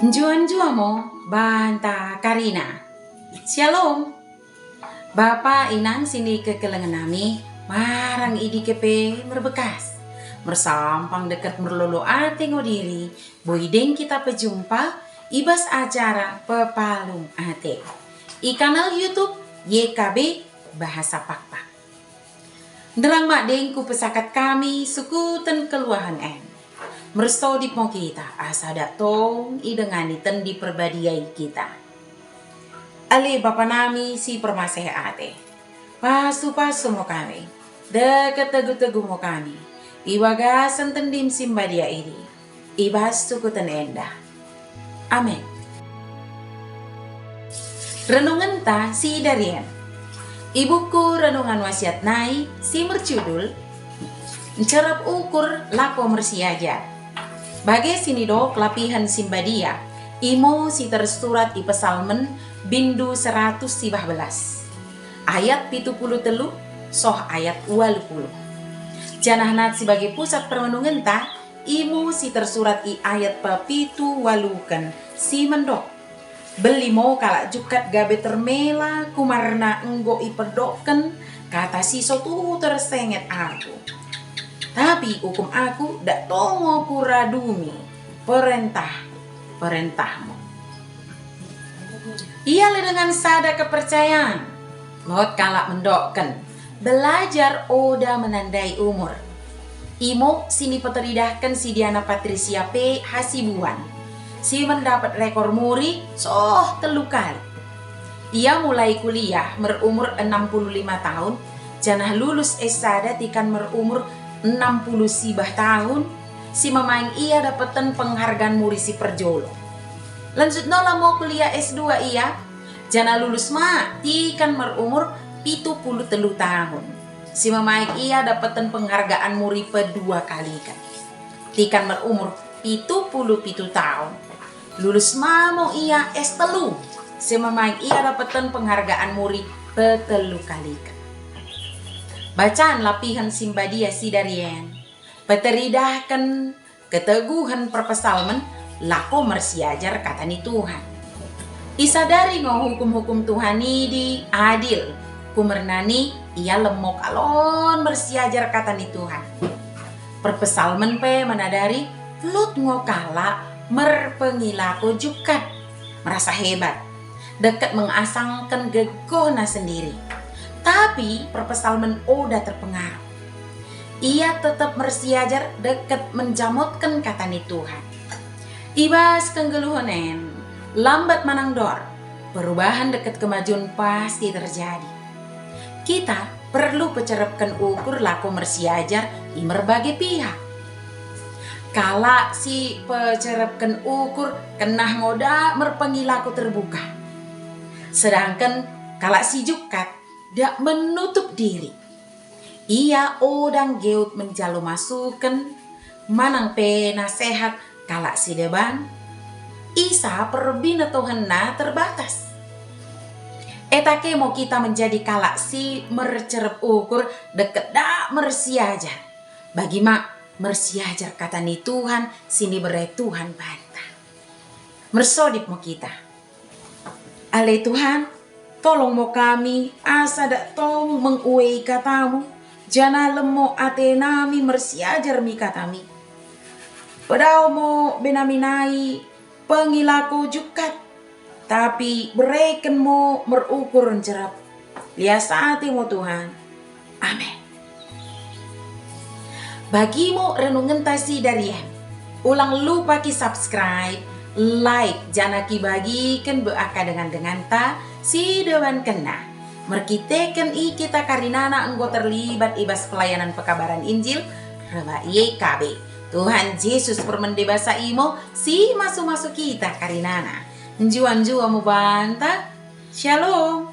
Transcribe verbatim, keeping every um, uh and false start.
Njuah-njuah mo banta karina. Syalom. Bapa inang sinikekelengen nami, marang i dike pe merbekas. Mersampang dekket merlolo ate ngo diri, boi deng kita pejumpa i bas acara Pepalum Ate i kanal YouTube Y K B Bahasa Pakpak. Nderrang madeng kupesakat kami sukuten kenggeluhen en. Mersodip mo kita, asa dak tong idengani Tendi Perbadia i kita. Ale Bapa nami si permaseh ate, pasu-pasu mo kami, dekket tegu-tegu mo kami, i bagasen Tendim si mbadia idi, i bas sukuten enda. Amen. Renungenta sidarien i buku Renungan Wasiat nai si merjudul Ncerep Ukur Lako Mersiajar. Bage sinidok lapihen si mbadia, imo si tersurat i Pesalmen bindu seratus sibah belas, ayat pitu puluh tellu soh ayat walu puluh. Janah nat si bage pusat permenungenta, imo si tersurat i ayat pepitu waluken si mendok, "Beli mo kalak jukkat gabe termela, kumarna enggo iperdokken kata si so tuhu tersenget aku. Tapi ukum aku dak tong ngo kuradumi perentah-perentahmu." Ia le dengan sada kepercayaan, lot kalak mendokken, belajar oda menandai umur. Imo sinipeteridahken si Diana Patricia P Hasibuan, si mendapet rekor muri soh tellu kali. Ia mulai kuliah merumur enam puluh lima tahun, janah lulus S sada tikan merumur enam puluh sibah tahun, si memaing ia dapeten penghargaan muri si perjolo. Lanjut nola mo kuliah S dua ia, janah lulus ma tikan merumur pitu puluh tellu tahun, si memaing ia dapeten penghargaan muri pedua kaliken. Tikan merumur pitu puluh pitu tahun, lulus ma mo ia S tellu, si memaing ia dapeten penghargaan muri petellu kaliken. Bacaan lapihen si mbadia sidarien peteridahken keteguhen perpesalmen lako mersiajar kata ni Tuhan. Isadari ngo hukum-hukum Tuhan idi adil, kumerna ni ia lemmo kalon mersiajar kata ni Tuhan. Perpesalmen pe menadari lot ngo kalak merpengilako jukkat, merasa hebat, dekket mengasangken gegohna sendiri. Tapi perpesalmen oda terpengaruh. Ia tetep mersiajar dekket menjamotken kata ni Tuhan. I bas kenggeluhen en, lambat manang ndor, perubahen dekket kemajuan pasti terjadi. Kita perlu pecerepken ukur lako mersiajar i merbage pihak. Kalak si pecerepken ukur kennah ngo dak merpengilako terbuka. Sedangken kalak si jukkat dak menutup diri. Ia oda nggeut menjalo masuken, manang pe nasehat kalak si deban. Isa perbinetohenna terbatas. Etake mo kita menjadi kalak si mercerep ukur dekket dak mersiajar. Bagi ma mersiajar kata ni Tuhan si nibere Tuhan banta. Mersodip mo kita. Ale Tuhan, tolong mo kami asa dak tong menguei katamu, janah lemmo ate nami mersiajar mi katami. Pedao mo be nami nai pengilako jukkat, tapi bereken mo merukur ncerep. Lias ate mo Tuhan. Amen. Bagi mo renungenta sidarien, ulang lupa ki-subscribe, like, janah kibagiken be akka dengan-denganta si debankenna. Merkiteken i kita karinana enggo terlibat i bas pelayanan pekabaran Injil rebbak Y K B. Tuhan Jesus permende basa i mo si masu-masu kita karinana. Njuah-njuah mo banta. Shalom.